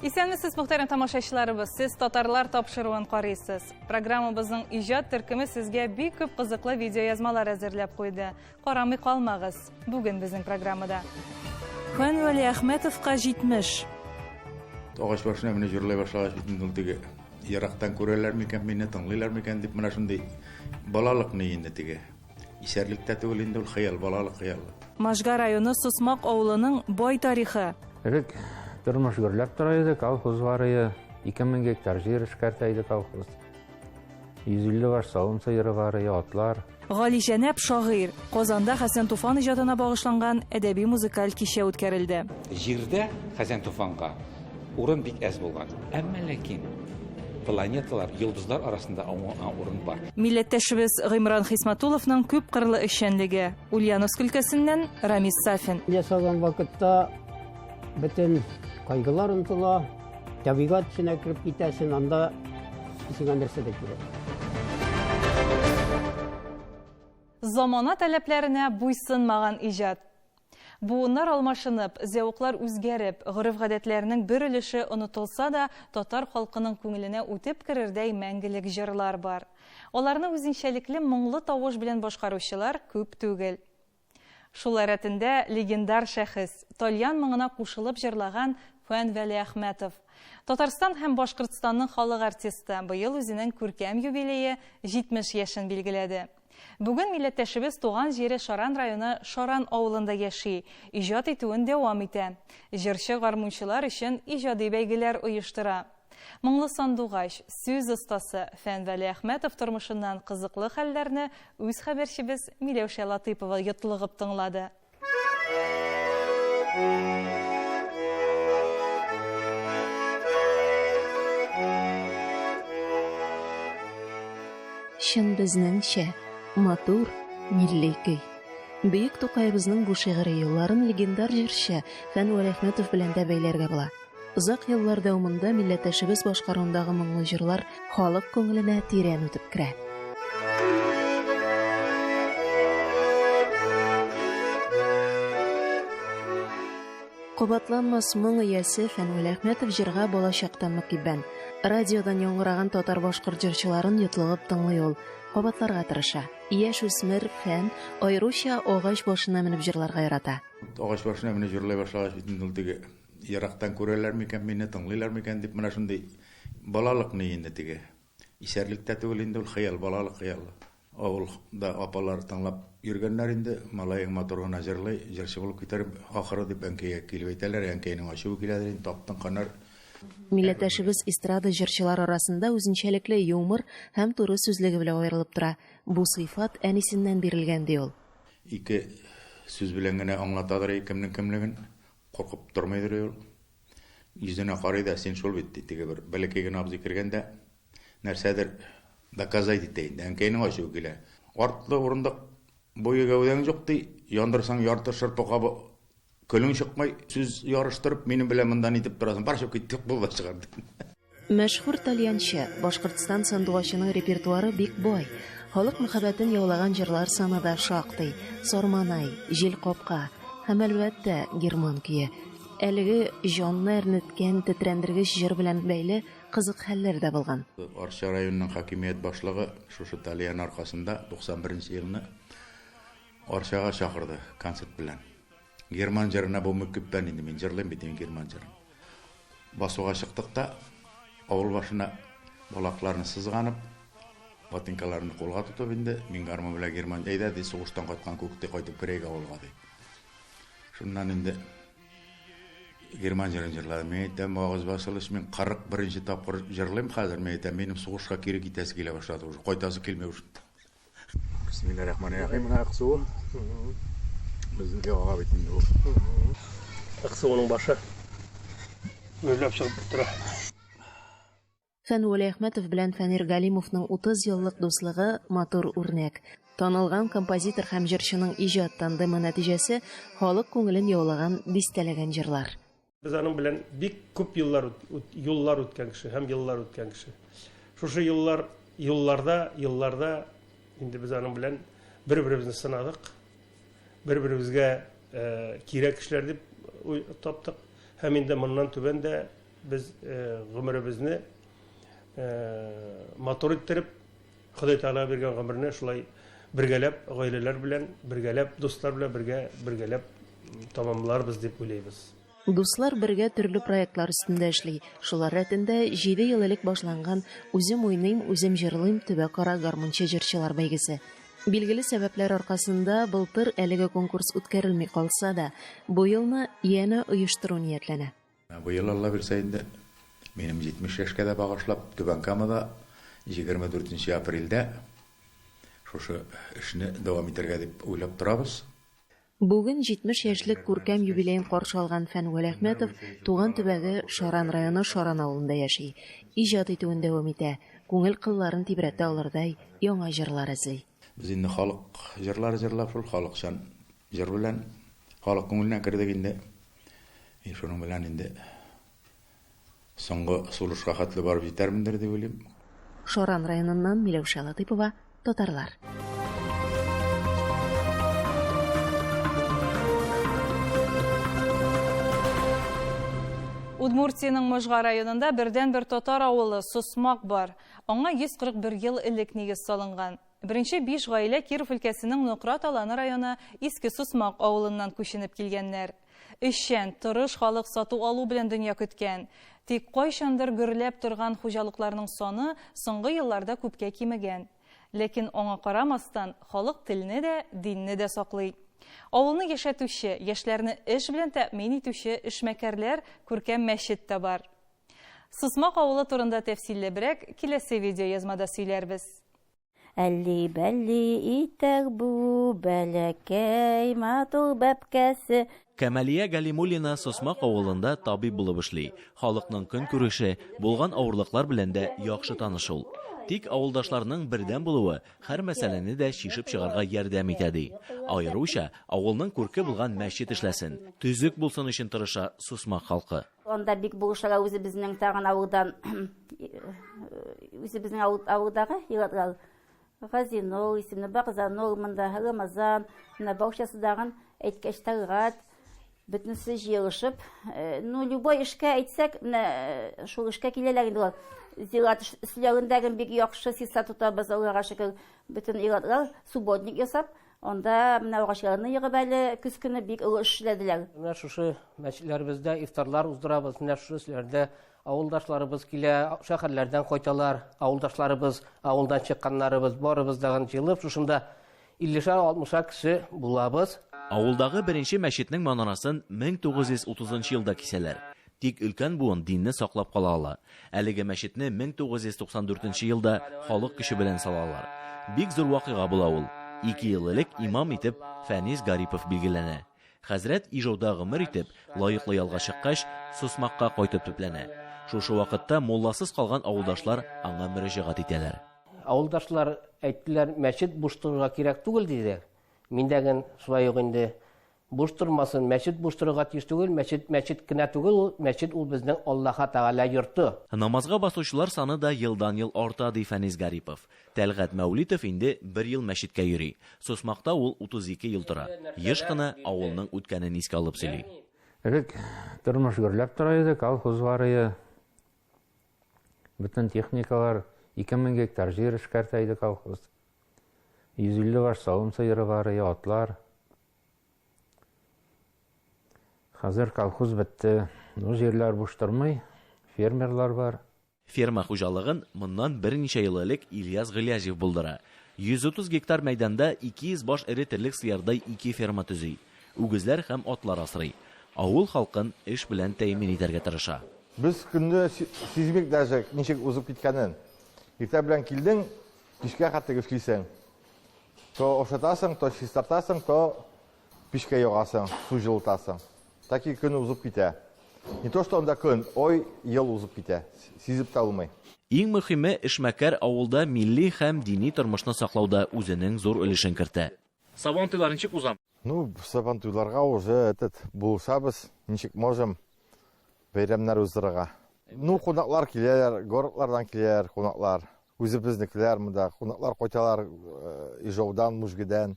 Исәнмесез, мөхтәрәм тамашачыларыбыз. Сез татарлар тапшыруын карыйсыз. Программабызның иҗат төркеме сезгә бик күп кызыклы видеоязмалар әзерләп куйды. Карамый калмагыз. Бүген безнең программада. Фән Вәлиәхмәтовка 70. Агач башына менә җырлый башлагач бит инде ул теге ерактан күрәләр микән мине, тыңлыйлар микән дип менә шундый балалык ни инде теге. Исәрлек тә түгел инде ул хыял, балалык хыялы. Можга районы Сосмак авылының бай тарихы. Элек тормыш гөрләп тора иде, колхоз бар иде. 2000 гектар җир эшкәртә иде колхоз. 150 баш савым сыеры бар иде, атлар. Галиҗәнәп шагыйрь. Казанда Хәсән Туфан иҗатына багышланган әдәби-музыкаль кичә үткәрелде. Җирдә Хәсән Туфанга урын бик әз булган. Әмма ләкин планеталар, йолдызлар арасында аңа урын бар. Милләттәшебез Гыймран Хисмәтулловның күпкырлы эшчәнлеге. Ульяновск өлкәсеннән Рамис Сафин. Ясаган вакытта бөтен кайгылар онытыла, табигать эченә кереп китәсең, анда сиңа нәрсә дә кирәк. Замана таләпләренә буйсынмаган иҗат. Буыннар алмашынып, зәвыклар үзгәреп, гореф-гадәтләрнең бер өлеше онытылса да, татар халкының күңеленә үтеп керердәй мәңгелек җырлар бар. Аларны үзенчәлекле моңлы тавыш белән башкаручылар күп түгел. Шулар рәтендә легендар шәхес, тальян моңына кушылып җырлаган Фән Вәлиәхмәтов. Татарстан һәм Башкортстанның халык артисты быел үзенең күркәм юбилее 70 яшен билгеләде. Бүген милләттәшебез туган җире Шаран районы Шаран авылында яши, иҗат итүен дәвам итә. Җырчы-гармунчылар өчен иҗади бәйгеләр оештыра. Моңлы сандугач, сүз остасы Фән Вәлиәхмәтов тормышыннан кызыклы хәлләрне үз хәбәрчебез Миләүшә Латыйпова йотлыгып тыңлады. Чын безнеңчә, матур, милли көй. Бөек Тукаебызның бу шигъри юлларын легендар җырчы Фән Вәлиәхмәтов белән дә бәйләргә була. Озак еллар дәвамында милләттәшебез башкаруындагы моңлы җырлар халык күңеленә тирән үтеп керә. Кабатланмас моң иясе Фәнвил Әхмәтов җырга балачактан мөкиббән. Радиодан яңгыраган татар-башкорт җырчыларын йотлыгып тыңлый ул, кабатларга тырыша. Яшүсмер Фән аеруча агач башына менеп җырларга ярата. Агач башына менеп җырлый башлагач бит инде ул теге ерактан күрәләр микән мине, тыңлыйлар микән дип менә шундый балалык ни инде теге. Исәрлек тә түгел инде ул хыял, балалык хыялы. Авылда апалар тыңлап йөргәннәр инде, малаең матур гына җырлый, җырчы булып китәр ахыры дип әнкәйгә килеп әйтәләр, әнкәйнең ачуы киләдер инде, таптың канар. Милләттәшебез эстрада җырчылары арасында үзенчәлекле юмор һәм туры сүзлеге белән аерылып тора. Бу сыйфат әнисеннән бирелгән, ди ул. Ике сүз белән генә аңлатадыр кемнең кемлеген. Куркып тормыйдыр ул. Йөзенә карый да, син шул бит, ди. Теге бер бәләкәй генә абзый кергән дә, нәрсәдер доказать итә инде. Әнкәйнең ачуы килә. Артлы урындык буе гәүдәң юк, ди. Яндырсаң, ярты шырпы кабы көлең чыкмый. Сүз ярыштырып, минем белән монда нитеп торасың? Бар, чыгып кит, юк, булды, чыгар, ди. Мәшһүр тальянчы, Башкортстан сандугачының репертуары бик бай. Халык мәхәббәтен яулаган җырлар саны да шактый. Сарманай, Җил капка һәм, әлбәттә, Герман көе. Әлеге җанны әрнеткән, тетрәндергеч җыр белән бәйле кызык хәлләр дә булган. Арча районының хакимият башлыгы шушы тальян аркасында 91 нче елны Арчага чакырды концерт белән. Герман җырына бу мөкиббән инде, мин җырлыйм бит инде герман җырын. Басуга чыктык та, авыл башына балакларны сызганып, ботинкаларны кулга тотып инде, мин гармун белән герман, әйдә, ди, сугыштан кайткан күк, ди, кайтып керәйек авылга, ди. Шуннан инде герман җырын җырладым. Мин әйтәм, вагыз басылыш, мин 41 нче тапкыр җырлыйм хәзер, мин әйтәм, минем сугышка кире китәсе килә башлады уже, кайтасы килми уже. Бисмилләһир-рахманир-рахим. Менә Аксуы. Безнеке ага бит инде ул. Аксуының башы гөрләп чыгып тора. Фән Вәлиәхмәтов белән Фәнир Галимовның 30 еллык дуслыгы матур үрнәк. Танылган композитор һәм җырчының иҗат тандемы нәтиҗәсе халык күңелен яулаган дистәләгән җырлар. Без аның белән бик күп еллар юллар үткән кеше һәм еллар үткән кеше. Шушы еллар, юлларда, елларда инде без аның белән бер-беребезне сынадык. Бер-беребезгә э, кирәк кешеләр дип таптык. Һәм инде моннан түбән дә без гомеребезне матур иттереп, Ходай Тәгалә биргән гомерне шулай бергәләп, гаиләләр белән, бергәләп, дуслар белән бергә, бергәләп тәмамларбыз дип уйлыйбыз. Дуслар бергә төрле проектлар өстендә эшли. Шулар рәтендә җиде ел элек башланган Үзем уйныйм, үзем җырлыйм төбәкара гармунчы-җырчылар бәйгесе. Билгеле сәбәпләр аркасында былтыр әлеге конкурс үткәрелми калса да, бу елны янә оештыру ниятләнә. Быел, Алла бирсә инде, минем 70 яшькә дә багышлап, Түбән Камада 24 нче апрельдә шушы эшне дәвам итәргә дип уйлап торабыз. Бүген 70 яшьлек күркәм юбилеен каршы алган Фән Вәлиәхмәтов туган төбәге Шаран районы Шаран авылында яши, иҗат итүен дәвам итә, күңел кылларын тибрәтә алырдай яңа җырлар эзли. Без инде халык җырлары җырлап, шул халыкчан җыр белән халык күңеленә кердек инде. Мин шуның белән инде соңгы сулышка хәтле барып җитәрмендер дип уйлыйм. Шаран районыннан Миләүшә Латыйпова, Татарлар. Удмуртиянең Можга районында бердәнбер татар авылы Сосмак бар. Аңа 141 ел элек нигез салынган. Беренче биш гаилә Киров өлкәсенең Нократ Аланы районы Иске Сосмак авылыннан күченеп килгәннәр. Эшчән, тырыш халык сату-алу белән дөнья көткән. Тик кайчандыр гөрләп торган хуҗалыкларның саны соңгы елларда күпкә кимегән. Ләкин аңа карамастан, халык телне дә, динне дә саклый. Авылны яшәтүче, яшьләрне эш белән тәэмин итүче эшмәкәрләр, күркәм мәчет тә бар. Сосмак авылы турында тәфсилләбрәк киләсе видеоязмада сөйләрбез. Әлли-бәлли итәр бу бәләкәй матур бәбкәсе. Камалия Галимуллина Сосмак авылында табиб булып эшли. Халыкның көнкүреше, булган авырлыклар белән дә яхшы таныш ул. Тик авылдашларның бердәм булуы һәр мәсьәләне дә чишеп чыгарга ярдәм итә, ди. Аеруча, авылның күрке булган мәчет эшләсен, төзек булсын өчен тырыша Сосмак халкы. Анда бик булышалар үзебезнең тагын авылдан, үзебезнең авылдагы ир-атлар. Газинур исемле, Багзанур монда, Рамазан, менә барчасы дагын әйткәч Тәлгать, бөтенесе җыелышып, ну, любой эшкә әйтсәк, менә шул эшкә киләләр инде алар. Зират өсләрендәге бик яхшы чиста тотабыз, Аллага шөкер, бөтен ир-атлар субботник ясап, Анда менә агачларны егып әле көз көне бик олы эш эшләделәр. Менә шушы мәчетләребездә ифтарлар уздырабыз. Менә шушы өсләрдә авылдашларыбыз килә, шәһәрләрдән кайталар. Авылдашларыбыз, авылдан чыкканнарыбыз барыбыз дагын җыелып шушында иллешәр, алтмышар кеше булабыз. Авылдагы беренче мәчетнең манарасын 1930 нчы елда кисәләр. Тик өлкән буын динне саклап кала ала. Әлеге мәчетне 1994 нче елда халык көче белән салалар. Бик зур вакыйга була ул. Ике ел элек имам итеп Фәнис Гарипов билгеләнә. Хәзрәт Ижауда гомер итеп, лаеклы ялга чыккач, Сосмакка кайтып төпләнә. Шушы вакытта мулласыз калган авылдашлар аңа мөрәҗәгать итәләр. Авылдашлар әйттеләр, мәчет буш торырга кирәк түгел, диделәр. Мин дә ген шулай ук инде Буш тормасын, мәчет буш торырга тиеш түгел, мәчет мәчет кенә түгел ул, мәчет ул безнең Аллаһа Тәгалә йорты. Намазга басучылар саны да елдан-ел арта, ди Фәнис Гарипов. Тәлгать Мәүлитов инде бер ел мәчеткә йөри. Сосмакта ул 32 ел тора. Еш кына авылның үткәнен искә алып сөйли. Элек тормыш гөрләп тора иде, колхоз бар иде. Бөтен техникалар, 2000 гектар җир эшкәртә иде колхоз. 150 баш савым сыеры бар иде, атлар. Хәзер колхоз бетте. Ну, җирләр буш тормый, фермерлар бар. Ферма хуҗалыгын моннан берничә ел элек Ильяс Гыйләҗев булдыра. 130 гектар мәйданда 200 баш эре терлек сыярдай ике ферма төзи. Үгезләр һәм атлар асрый. Авыл халкын эш белән тәэмин итәргә тырыша. Без көнне сизмик даже, ничек узып киткәнен. Иртә белән килдең, кичкә хәтле эшлисең. То ошатасың, то чистартасың, то пичкә ягасың, су җылытасың. Таки көн узып китә. Не то, что анда көн, ой, ел узып китә. Сизеп тә булмый. Иң мөхиме, эшмәкәр авылда милли һәм дини тормышны саклауда үзенең зур өлешен кертә. Сабантуйлар ничек уза? Ну, Сабантуйларга уже этот булышабыз, ничек можем, бәйрәмнәр уздырырга. Ну, кунаклар киләләр, городлардан киләләр кунаклар. Үзебезнекеләр монда, кунаклар кайталар Ижаудан, Мужгедән.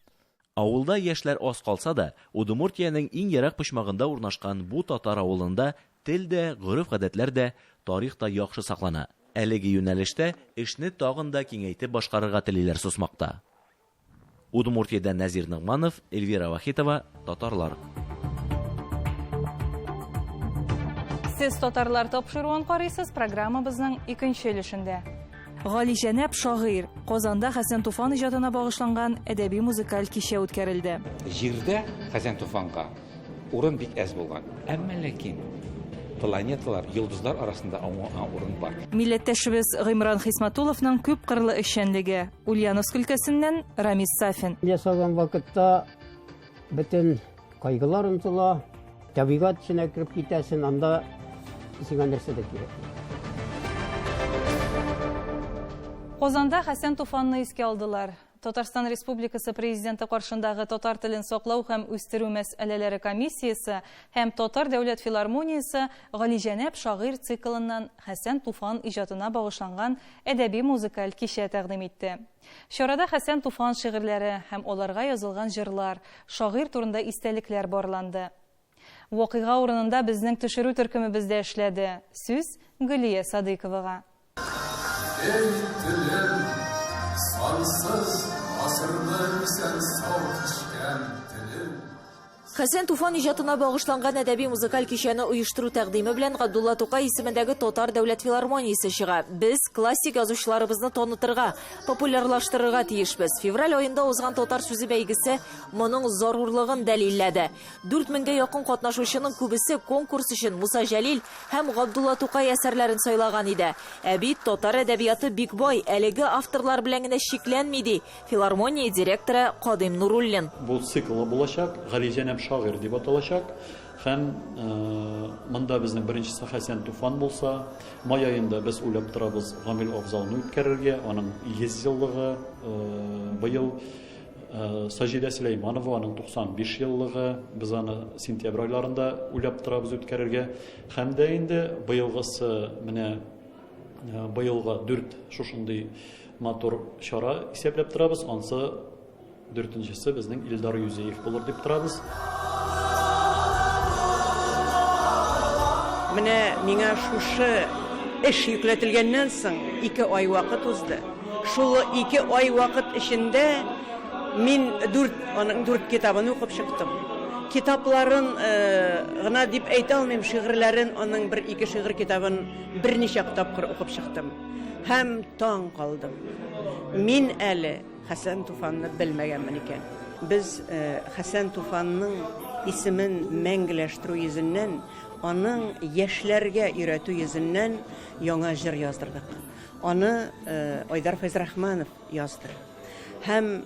Авылда яшьләр аз калса да, Удмуртиянең иң ерак почмагында урнашкан бу татар авылында Тел дә, гореф-гадәтләр дә, тарих та яхшы саклана. Әлеге юнәлештә эшне тагын да киңәйтеп башкарырга телиләр Сосмакта. Удмуртиядән Нәзир Ногманов, Эльвира Вахитова, Татарлар. Сез Татарлар тапшыруын карыйсыз, программабызның икенче өлешендә. Галиҗәнәп шагыйрь. Казанда Хәсән Туфан иҗатына багышланган әдәби-музыкаль кичә үткәрелде. Җирдә Хәсән Туфанга урын бик әз булган. Әмма ләкин планеталар, йолдызлар арасында аңа урын бар. Милләттәшебез Гыймран Хисмәтулловның күпкырлы эшчәнлеге. Ульяновск өлкәсеннән Рамис Сафин. Ясаган вакытта бөтен кайгылар онытыла, табигать эченә кереп китәсен, анда сиңа нәрсә дә кирәкми. Казанда Хәсән Туфанны искә алдылар. Татарстан Республикасы Президенты каршындагы татар телен саклау һәм үстерү мәсьәләләре комиссиясе һәм Татар дәүләт филармониясе Галиҗәнәп шагыйрь циклыннан Хәсән Туфан иҗатына багышланган әдәби-музыкаль кичә тәкъдим итте. Чарада Хәсән Туфан шигырьләре һәм аларга язылган җырлар, шагыйрь турында истәлекләр барланды. Вакыйга урынында безнең төшерү төркемебез дә эшләде. Сүз Гөлия Садыйковага. Эй, телем, сансыз гасырны исән-сау кичкән телем! Хәсән Туфан иҗатына багышланган әдәби-музыкаль кичәне оештыру тәкъдиме белән Габдулла Тукай исемендәге Татар дәүләт филармониясе чыга. Без классик язучыларыбызны танытырга, популярлаштырырга тиешбез. Февраль аенда узган Татар сүзе бәйгесе моның зарурлыгын дәлилләде. Дүрт меңгә якын катнашучының күбесе конкурс өчен Муса Җәлил һәм Габдулла Тукай әсәрләрен сайлаган иде. Ә бит татар әдәбияты бик бай, әлеге авторлар белән генә чикләнми, ди филармония директоры Кадыйм Нуруллин. Бу циклы булачак, Галиҗәнәп шагыйрь дип аталачак. Һәм монда безнең беренчесе Хәсән Туфан булса, май аенда без уйлап торабыз Гамил Афзалны үткәрергә, аның 100 еллыгы быел. Саҗидә Сөләйманова, аның 95 еллыгы, без аны сентябрь айларында уйлап торабыз үткәрергә. Һәм дә инде быелгысы менә быелга дүрт шушындый матур чара исәпләп торабыз. Ансы дүртенчесе безнең Илдар Юзеев булыр дип торабыз. Менә миңа шушы эш йөкләтелгәннән соң ике ай вакыт узды. Шул ике ай вакыт эчендә мин дүрт, аның дүрт китабын укып чыктым. Китапларын гына дип әйтә алмыйм, шигырьләрен, аның бер-ике шигырь китабын берничә тапкыр укып чыктым. Һәм таң калдым. Мин әле Хәсән Туфанны белмәгәнмен икән. Без Хәсән Туфанның исемен мәңгеләштерү йөзеннән, аның яшьләргә өйрәтү йөзеннән яңа җыр яздырдык. Аны Айдар Фәйзрахманов язды. Һәм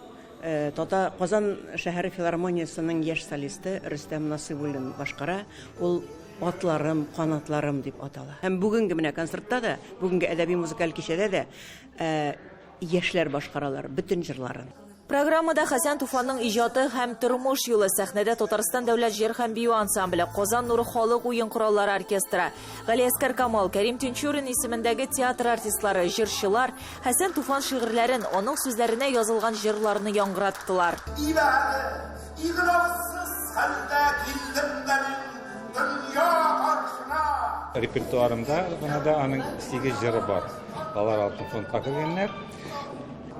Тата Казан шәһәре филармониясенең яшь солисты Рөстәм Насыйбуллин башкара. Ул Атларым, канатларым дип атала. Һәм бүгенге менә концертта да, бүгенге әдәби-музыкаль кичәдә дә яшьләр башкаралар бөтен җырларын. Программада Хәсән Туфанның иҗаты һәм тормыш юлы, сәхнәдә Татарстан дәүләт җыр һәм бию ансамбле, Казан нуры халык уен кораллары оркестры, Галиәскәр Камал, Кәрим Тинчурин исемендәге театр артистлары, җырчылар Хәсән Туфан шигырьләрен, аның сүзләренә язылган җырларны яңгыраттылар. Ибәре, игълансыз хәлдә килдем дә мин дөнья каршына. Репертуарында гына да аның сигез җыры бар. Алар Алтын фондка кергәннәр.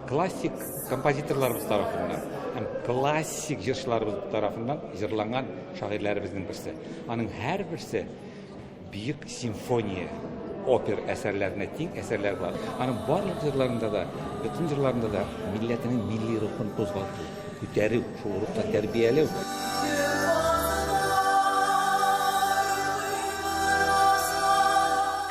Классик композиторларыбыз тарафыннан һәм классик җырчыларыбыз тарафыннан җырланган шагыйрьләребезнең берсе. Аның һәрберсе бөек симфония, опер әсәрләренә тиң әсәрләр бар. Аның барлык җырларында да, бөтен җырларында да милләтенең милли рухын кузгату, күтәрү, шул рухта тәрбияләү.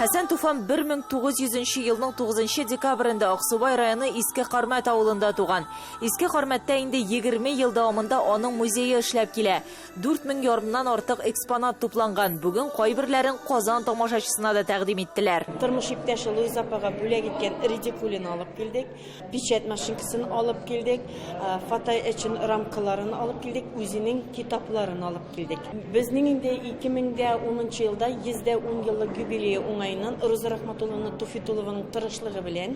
Хәсән Туфан 1900 нче елның 9 нчы декабрендә Аксубай районы Иске Кармәт авылында туган. Иске Кармәттә инде 20 ел дәвамында аның музее эшләп килә. 4000 ярымнан артык экспонат тупланган. Бүген кайберләрен Казан тамашачысына да тәкъдим иттеләр. Тормыш иптәше Луиза апага бүләк иткән редикулин алып килдек. Печать машинкасын алып килдек, фото өчен рамкаларын алып килдек, үзенең китапларын алып килдек. Безнең инде 2010 елда 110 еллык юбилее уңаеннан. районыннан Роза Рахматулловна Туфитулованың тырышлыгы белән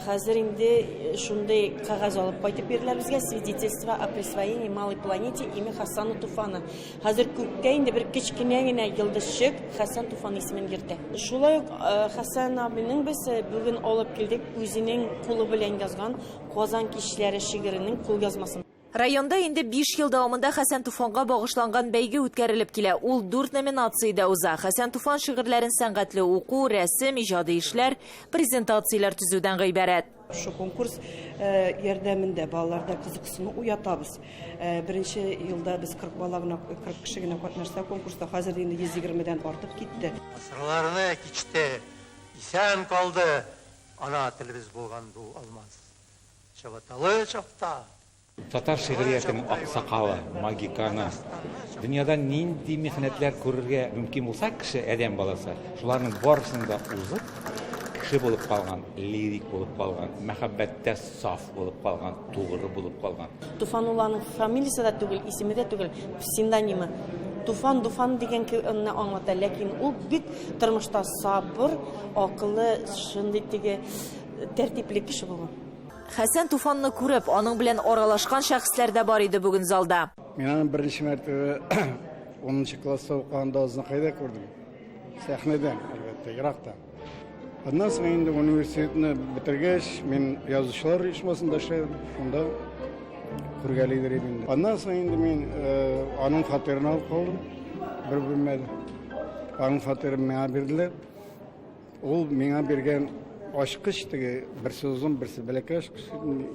хәзер инде шундый кәгазь алып кайтып бирделәр безгә, свидетельство о присвоении малой планете имя Хасана Туфана. Хәзер күктә инде бер кечкенә генә йолдызчык Хәсән Туфан исемен йөртә. Шулай ук Хәсән абыйның без бүген алып килдек үзенең кулы белән язган Казан кичләре шигыренең кулъязмасын. Районда инде 5 ел дәвамында Хәсән Туфанга багышланган бәйге үткәрелеп килә. Ул 4 номинациядә уза. Хәсән Туфан шигырьләрен сәнгатьле уку, рәсем, иҗади эшләр, презентацияләр төзүдән гыйбарәт. Шушы конкурс ярдәмендә балаларда кызыксыну уятабыз. Беренче елда без 40 бала гына, 40 кеше генә катнашса конкурста, хәзер инде 120дән артып китте. Гасырларны кичте, исән калды ана телебез булган бу алмаз чабаталы чакта. Татар шигъриятенең аксакалы, магиканы. Дөньяда нинди михнәтләр күрергә мөмкин булса кеше, адәм баласы, шуларның барысын да узып, кеше булып калган, лирик булып калган, мәхәббәттә саф булып калган, тугры булып калган. Туфан ул аның фамилиясе дә түгел, исеме дә түгел, псевдонимы. Туфан, Дуфан дигән ны аңлата, ләкин ул бик тормышта сабыр, акыллы, шундый теге тәртипле кеше булган. Хәсән Туфанны күреп, аның белән аралашкан шәхесләр дә бар иде бүген залда. Мин аны беренче мәртәбә 10 класста укыганда Азнакайда күрдем. Сәхнәдән, әлбәттә, еракта. Аннан соң инде университетны бетергәч, мин язучылар оешмасында эшләдем. Шунда күргәлидер идем инде. Аннан соң инде мин аның фатирын алып калдым. Бер бүлмәдә. Аның фатирын миңа бирделәр. Ул миңа биргән ачкыч теге, берсе озын, берсе бәләкәй ачкыч,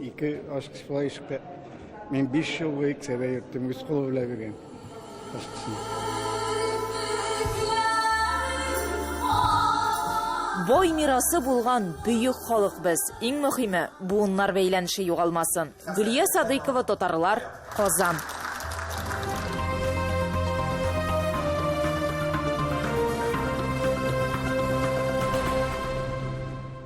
ике ачкыч була ишектә. Мин 5 ел буе кесәдә йөрттем, үз кулы белән биргән ачкычны. Бай мирасы булган бөек халык без. Иң мөһиме, буыннар бәйләнеше югалмасын. Гөлия Садыйкова, Татарлар, Казан.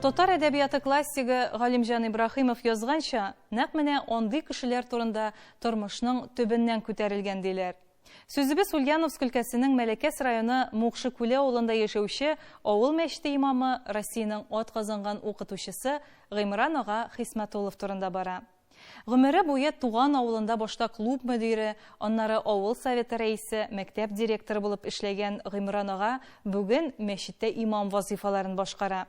Татар әдәбияты классигы Галимҗан Ибраһимов язганча, нәкъ менә андый кешеләр турында тормышның төбеннән күтәрелгән диләр. Сүзебез Ульяновск өлкәсенең Мәләкәс районы Мукшы Күле авылында яшәүче авыл мәчете имамы, Россиянең атказанган укытучысы Гыймран ага Хисмәтуллов турында бара. Гомере буе туган авылында башта клуб мөдире, аннары авыл советы рәисе, мәктәп директоры булып эшләгән Гыймран ага бүген мәчеттә имам вазифаларын башкара.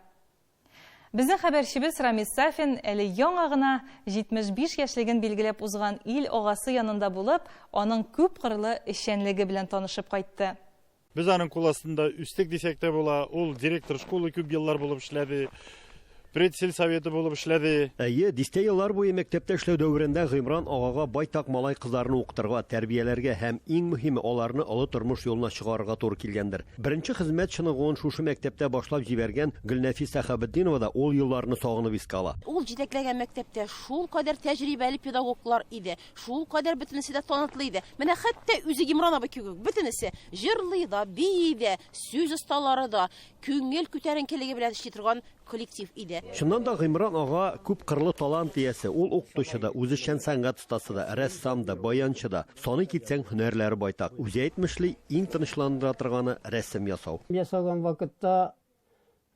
Безнең хәбәрчебез Рамис Сафин әле яңа гына 75 яшьлеген билгеләп узган ил агасы янында булып, аның күп кырлы эшчәнлеге белән танышып кайтты. Без аның кул астында үстек дисәк тә була. Ул директор школы күп еллар булып эшләде. Предсельсоветы булып эшләде. Әйе, дистә еллар буе мәктәптә эшләү дәверендә Гыймран агага байтак малай кызларны укытырга, тәрбияләргә һәм иң мөһиме аларны олы тормыш юлына чыгарырга туры килгәндер. Беренче хезмәт чыныгуын шушы мәктәптә башлап җибәргән Гөлнәфис Сәхәбетдинова да ул елларны сагынып искә ала. Ул җитәкләгән мәктәптә шул кадәр тәҗрибәле педагоглар иде, шул кадәр бөтенесе дә танытлы иде. Менә хәтта үзе Гыймран абый кебек бөтенесе җырлый да, бии дә, сүз осталары да, күңел күтәренкелеге белән эшли торган коллектив иде. Чыннан да Гыймран ага күп кырлы талант иясе. Ул укытучы да, үзешчән сәнгать остасы да, рәссам да, баянчы да. Саный китсәң һөнәрләре байтак. Үзе әйтмешли, иң тынычландыра торганы рәсем ясау. Ясаган вакытта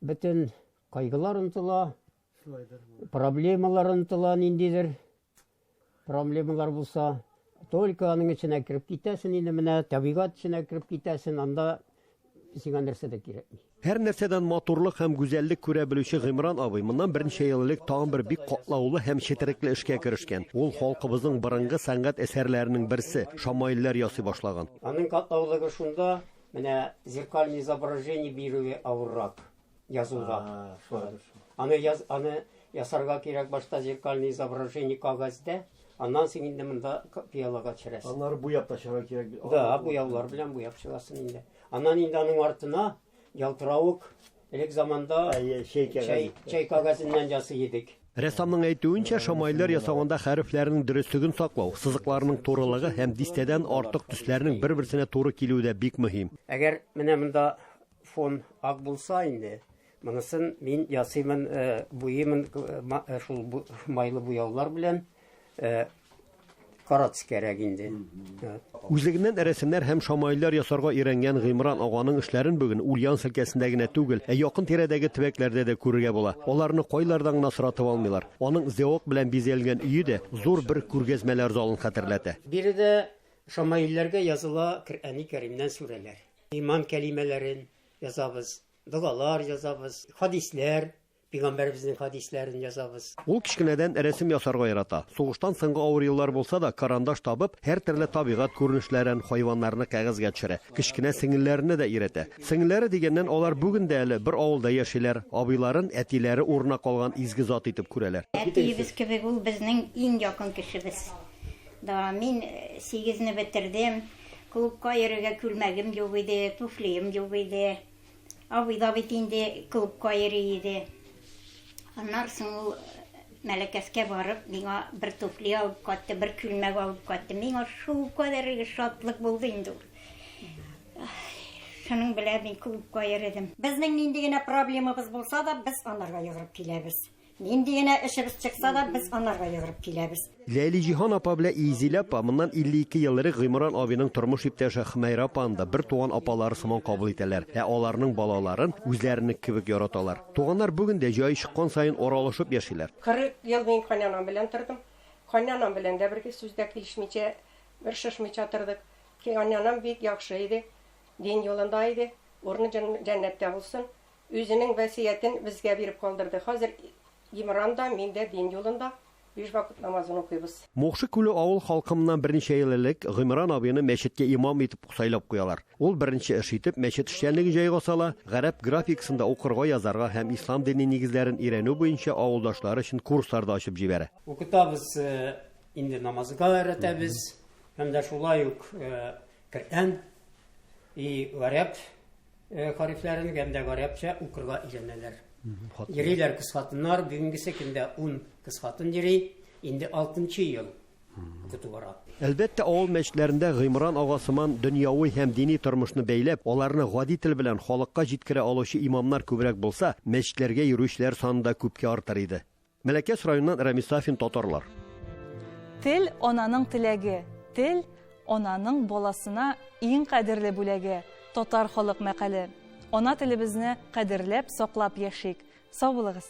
бөтен кайгылар онытыла, проблемалар онытыла, ниндидер проблемалар булса, только аның эченә кереп китәсең инде, менә табигать эченә кереп китәсең, анда сиңа нәрсә дә кирәкми. Һәр нәрсәдән матурлык һәм гүзәллек күрә белүче Гыймран абый моннан берничә ел элек тагын бер бик катлаулы һәм четерекле эшкә керешкән. Ул халкыбызның борынгы сәнгать әсәрләренең берсе шамаилләр ясый башлаган. Аның катлаулыгы шунда, менә зеркальное изображение бирүе авыррак язуга. Аны ясарга кирәк башта зеркальное изображение кәгазьдә, аннан соң инде монда пыялага төшерәсең. Аннары буяп та чыгарга кирәк. Да, буяулар белән буяп чыгасың инде. Аннан инде аның артына ялтыравык элек заманда чәй кәгазеннән ясый идек. Рәссамның әйтүенчә, шамаилләр ясаганда хәрефләрнең дөреслеген саклау, сызыкларның турылыгы һәм дистәдән артык төсләрнең бер-берсенә туры килүе дә бик мөһим. Әгәр менә монда фон ак булса инде, монысын мин ясыймын, буйымын шул майлы буяулар белән, Кара төскәрәк инде. Үзлегеннән рәсемнәр һәм шамаилләр ясарга өйрәнгән Гыймран аганың эшләрен бүген Ульяновск өлкәсендә генә түгел, ә якын тирәдәге төбәкләрдә дә күрергә була. Аларны кайлардан гына соратып алмыйлар. Аның зәвык белән бизәлгән өе дә зур бер күргәзмәләр залын хәтерләтә. Биредә шамаилләргә языла Коръәни Кәримнән сүрәләр. Иман кәлимәләрен язабыз, догалар язабыз, хадисләр Пигамбәребезнең хадисләрен язабыз. Ул кечкенәдән рәсем ясарга ярата. Сугыштан соңгы авыр еллар булса да, карандаш табып, һәртөрле табигать күренешләрен, хайваннарны кәгазьгә төшерә. Кечкенә сеңелләренә дә өйрәтә. Сеңелләре дигәннән, алар бүген дә әле бер авылда яшиләр, абыйларын әтиләре урынына калган изге зат итеп күрәләр. Әтиебез кебек ул безнең иң якын кешебез. Да, мин сигезне бетердем. Клубка йөрергә күлмәгем юк иде, туфлием юк иде. Абый да бит инде клубка йөри иде. Аннан соң ул Мәләкәскә барып, миңа бер туфли алып кайтты, бер күлмәк алып кайтты. Миңа шул кадәр шатлык булды инде ул. Шуның белән мин клубка йөрдем. Безнең нинди генә проблемабыз булса да, без анарга йөгереп киләбез. Нинди генә эшебез чыкса да, без анарга йөгереп киләбез. Ләйлиҗиһан апа белән Изилә апа моннан 52 ел элек Гыймран абыйның тормыш иптәше Хөмәйрә апаны да бер туган апалары сыман кабул итәләр, ә аларның балаларын үзләренеке кебек яраталар. Туганнар бүген дә җае чыккан саен аралашып яшиләр. 40 ел мин кайнанам белән тордым. Кайнанам белән дә бер сүз дә килешмичә, бер шышмыйча тордык. Кайнанам бик яхшы иде, дин юлында иде. Урыны җәннәттә булсын. Үзенең вәсыятен безгә биреп калдырды. Хәзер Имран да, мин дә дин юлында, биш вакыт намазын укыйбыз. Мукшы Күле авыл халкы моннан берничә ел элек Гыймран абыйны мәчеткә имам итеп сайлап куялар. Ул беренче эш итеп мәчет эшчәнлеген җайга сала, гарәп графикасында укырга, язарга һәм ислам дине нигезләрен өйрәнү буенча авылдашлары өчен курслар да ачып җибәрә. Укытабыз, инде намазга өйрәтәбез һәм дә шулай ук Коръән и гарәп Хәрефләрен һәм дә гарәпчә укырга өйрәнәләр. Йөриләр кыз хатыннар, бүгенгесе көндә 10 кыз хатын йөри, инде 6 ел укыту бара. Әлбәттә, авыл мәчетләрендә Гыймран ага сыман дөньяви һәм дини тормышны бәйләп, аларны гади тел белән халыкка җиткерә алучы имамнар күбрәк булса, мәчетләргә йөрүчеләр саны да күпкә артыр иде. Мәләкәс районыннан Рәмис Сафин, Татарлар. Тел, ананың теләге. Тел, ананың баласына иң кадерле бүләге. Татар халык мәкале. Ана телебезне кадерләп, саклап яшик. Сау булыгыз!